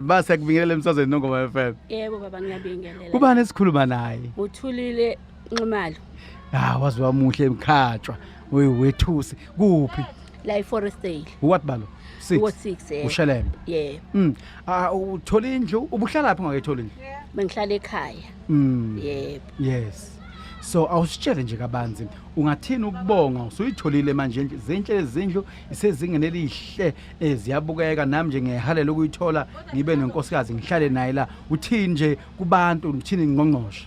Base kubingelela emsazweni Nongoma FM. Yebo baba ngiyabingelela. Kubani esikhuluma naye? Uthulile Nxumalo. Ah wazi wamuhle emkhatshwa. Wethusi kuphi? La eForestdale. What balo? 6. Ward 6 yebo. Ushelembe. Yebo. Ah uthola indlu, ubuhlala lapho ungakayitholi indlu? Bengihlala ekhaya. Yebo. Yes. So awusitshele nje kabanzi ungathini ukubonga usuyitholile manje zinhle lezindlu isezingeni elihle eh, ziyabukeka nami nje ngiyahalela ukuyithola ngibe nenkosikazi ngihlale naye la uthini nje kubantu uthini ngqongqoshe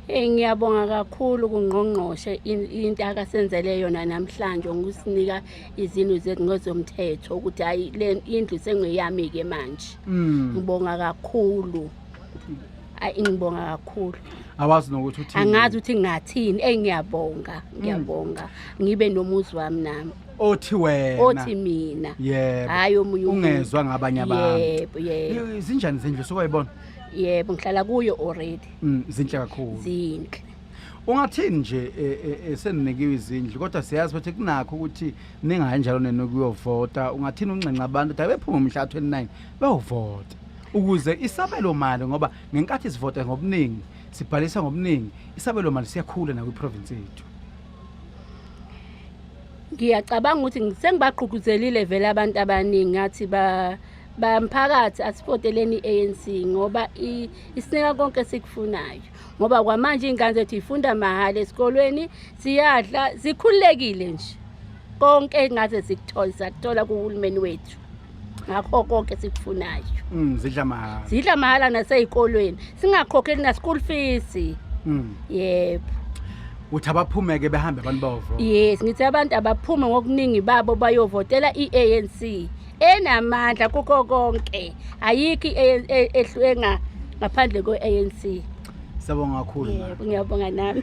Eh ngiyabonga kakhulu kungqongqoshe into akasenzele yona namhlanje ngokusinika izindlu zethu ngezomthetho ukuthi hayi le indlu sengiyami ke manje. Ngibonga kakhulu. Ayi ngibonga kakhulu. Awazi nokuthi uthini. Angazi ukuthi ngingathini. Ey ngiyabonga, ngiyabonga. Ngibe nomuzi wami nami. Othi wena. Othi mina. Yebo. Hayi omunye umuntu. Ungezwa ngabanye abantu. Yebo, yebo. Zinjani izindlu sokayibona? Yebo, ngihlala kuyo already. Zinhle kakhulu. Zinhle. Ungathini nje esenikiwe izindlu kodwa siyazi ukuthi kunakho ukuthi ningayi njalo nenu kuyovota. Ungathini unxenxa abantu ukuthi abephume mhla 29 bayovota ukuze isabelo mali ngoba ngenkathi sivota ngobuningi sibhalisa ngobuningi isabelo mali siyakhula nakwi province yethu. Ngiyacabanga ukuthi sengibagqugquzelile vele abantu abaningi ngathi ba bamphakathi asivoteleni i-ANC ngoba isinika konke esikufunayo ngoba kwamanje iy'ngane zethu ifunda mahhala esikolweni siyadla sikhululekile nje konke engaze sikuthole sakuthola kuhulumeni wethu ngakho konke esikufunayo. Zidla mahhala. Zidla mahhala nasey'kolweni singakhokheli na-school fees. Yebo. Uthi abaphumeke behambe abantu bayovota. Yes, ngithi abantu abaphume ngokuningi babo bayovotela i-ANC enamandla kukho konke. Ayikho i-ANC ehluke ngaphandle kwe-ANC. Siyabonga kakhulu. Yebo, ngiyabonga nami.